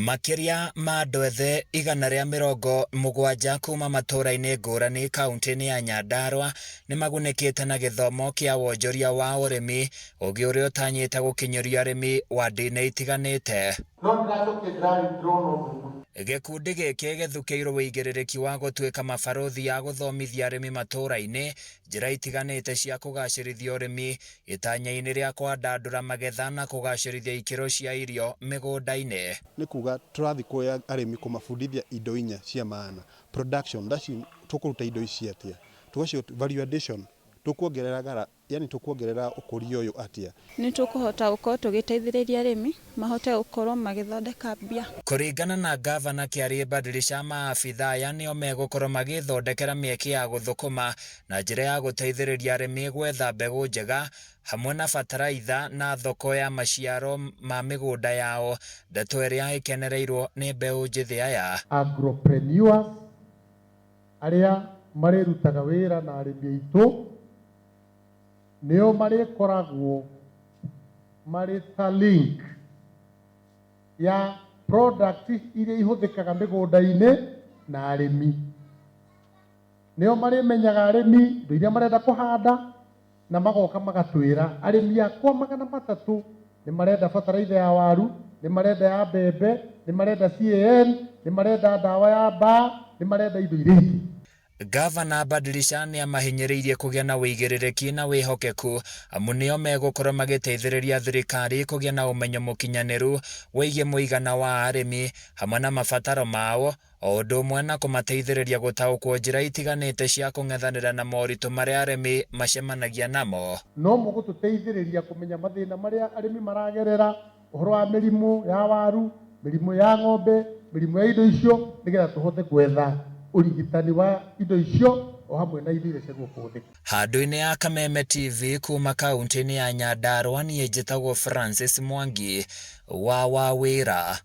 Makĩria ma andũ ethĩ 170 kuma matũũra-inĩ ngũrani kauntĩ-inĩ ya Nyandarua nĩmagunĩkĩte na gĩthomo kĩa wonjoria wa ũrĩmi, ũgĩ ũrĩa ũtanyĩte gũkinyĩrio arĩmi wandi-inĩ itiganĩte. No ndĩracokia ndĩrarĩ ndĩrona ũndũ ũmwe. Gĩkundi gĩkĩ gĩthukĩirwo wĩigĩrĩrĩki wa gũtuĩka mabarũthi a gũthomithia arĩmi matũũra-inĩ njĩra itiganĩte cia kũgacĩrithia ũrĩmi Itanya-inĩ rĩa kwandandũra magetha na kũgacĩrithia ikĩro cia irio mĩgũnda-inĩ. Nĩ kuga tũrathiĩ kũrĩ arĩmi kũmabundithia indo inya cia maana, production, tũkũruta indo ici atĩa, tũgacoka value addition, tũkuongerera gara, yani tũkuongerera ũkũria ũyũ atĩa. Nĩ tũkũhota gũkorwo tũgĩteithĩrĩria arĩmi mahote gũkorwo magĩthondeka mbia. Kũringana na Ngavana Kĩariĩ Badilisha, maabithaa aya nĩo megũkorwo magĩthondekera mĩeke ya gũthũkũma na njĩra ya gũteithĩrĩria arĩmi gwetha mbegũ njega hamwe na bataraitha na thoko ya maciaro ma mĩgũnda yao, ndeto ĩrĩa ĩkenereirwo nĩ mbeũ njĩthĩ aya. Agropreneurs arĩa marĩrutaga wĩra na arĩmi aitũ nĩo marĩkoragwo marĩ ta link ya product iria ihũthĩkaga mĩgũnda-inĩ na arĩmi. Nĩo marĩmenyaga arĩmi indo iria marenda kũhanda na magoka magatwĩra arĩmi akwa 300 nĩ marenda bataraitha ya waru, nĩ marenda ya mbembe, nĩ marenda CAN, nĩ marenda ndawa ya mbaa, nĩ marenda indo iria ingĩ. Ngavana Badilisha nĩamahinyĩrĩirie kũgĩa na ũigĩrĩrĩki na wĩhokeku amu nĩo megũkorwo magĩteithĩrĩria thirikari kũgĩa na ũmenyo mũkinyanĩru wĩgiĩ mũigana wa arĩmi hamwe na mabataro mao o ũndũ ũmwe na kũmateithĩrĩria gũtaũkwo njĩra itiganĩte cia kũng'ethanĩra na moritũ marĩa arĩmi macemanagia namo. No mũgũtũteithĩrĩria kũmenya mathĩna marĩa arĩmi maragerera, ũhoro wa mĩrimũ ya waru, mĩrimũ ya ng'ombe, mĩrimũ ya indo icio, nĩgetha tũhote gwetha ũrigitani wa indo icio o hamwe na indo iria ciagĩrĩirwo kũhũthĩka. Handũ-inĩ ya Kameme TV kuma kauntĩ-inĩ ya Nyandarua niĩ njĩtagwo Francis Mwangi wa Wawĩra.